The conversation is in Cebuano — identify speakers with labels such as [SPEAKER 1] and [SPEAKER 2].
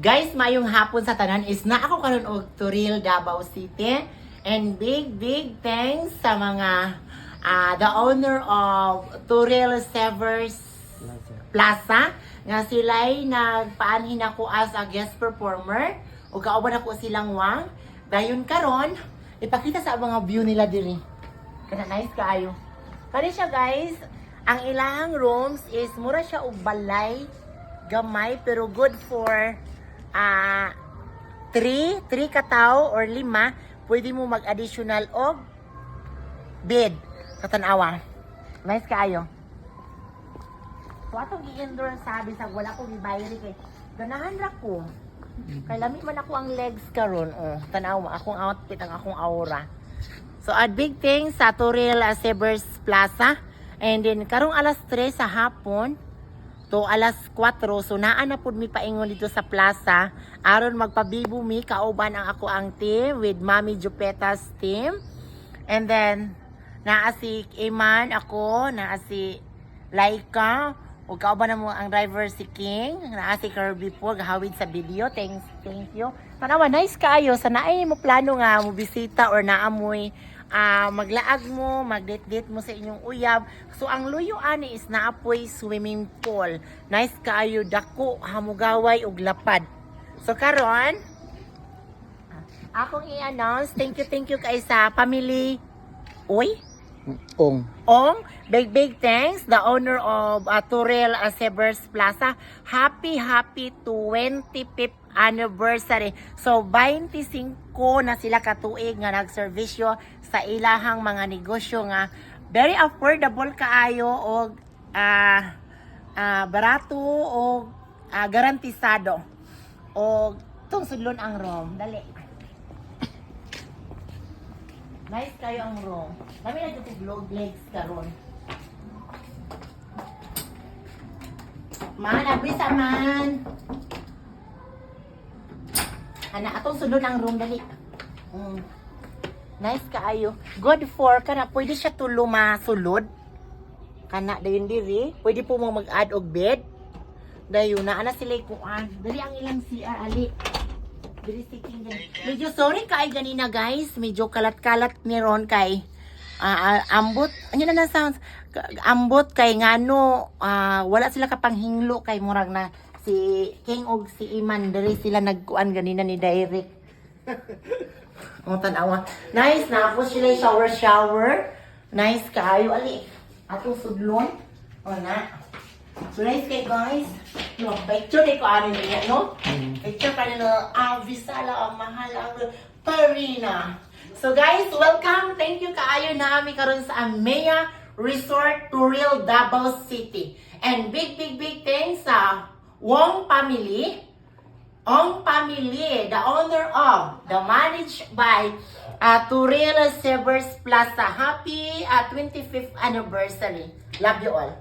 [SPEAKER 1] Guys, mayong hapon sa tanan is na ako karon og Toril, Davao City. And big, big thanks sa mga the owner of Toril Severs Plaza nga sila'y nagpaanhin ako as a guest performer ug kauban ako silang wang. Dayon karon ipakita sa mga view nila diri. Kana, nice kaayo. Kani siya, guys, ang ilahang rooms is mura siya og balay gamay pero good for 3 3 ka tawo or lima. Pwede mo mag-additional og bed. Katanawa. Nice kaayo. So atong gi-endorse, sabi sa wala ko gibayri kay ganahan ra ko. Kay lami man ako ang legs karon, oh. Tanawa akong outfit, ang akong aura. So a big thing sa Toril Severs Plaza. And then karong alas 3 sa hapon to alas 4, so naa na pud mi paingon dito sa plaza aron magpabibo mi kauban ang ako ang team with Mami Jupeta's team. And then naa si Iman, ako, naa si Laika, ug kauban na mo ang driver si King, naa si Kirby po gahawid sa video. Thanks, thank you. Tanawa, nice kaayo. Sa naay mo plano nga mo bisita or naamoy maglaag mo, mag-date-date mo sa inyong uyab. So ang luyo ani is naapoy swimming pool. Nice kaayo, dako, hamugaway ug lapad. So karon akong i-announce, thank you kay sa family Uy,
[SPEAKER 2] Ong.
[SPEAKER 1] Ong, big big thanks, the owner of Turel Severs Plaza. Happy, happy 25th anniversary. So, 25 na sila katuig nga nagserbisyo sa ilahang mga negosyo nga very affordable kaayo og barato og garantisado. Og tong sudlon ang room. Dali. Nice kayo ang room. Dami na ito vlog legs karon. Man, abisa man. Ana, atong sulod ang room, dali. Nice kaayo. Good for kana, pwede siya tulo masulod. Kana dayon diri, pwede po mo mag-add og bed. Dayon na ana sila kuan. Dali ang ilang CR, ali. Diri si King gani. Medyo sorry kay ganina, guys, medyo kalat-kalat ni Ron kay ambot. Ano na sounds? Ambot kay ngano wala sila kapanghinglo kay murag na si King og si Iman diri sila nagkuan ganina ni Direct. Ang tanawa. Nice na ako sila shower shower. Nice kaayo, ali. Atong sudlon. O na. So nice kay, guys. No, picture kay ko ano niya, no? Picture pa nila Avisala ang mahal ang Parina. So guys, welcome. Thank you kaayo na ami karon sa Amea Resort Turil, Davao City. And big big big thanks sa Wong family. Ong family, the owner of, the managed by Turil Severs Plaza. Happy 25th anniversary. Love you all.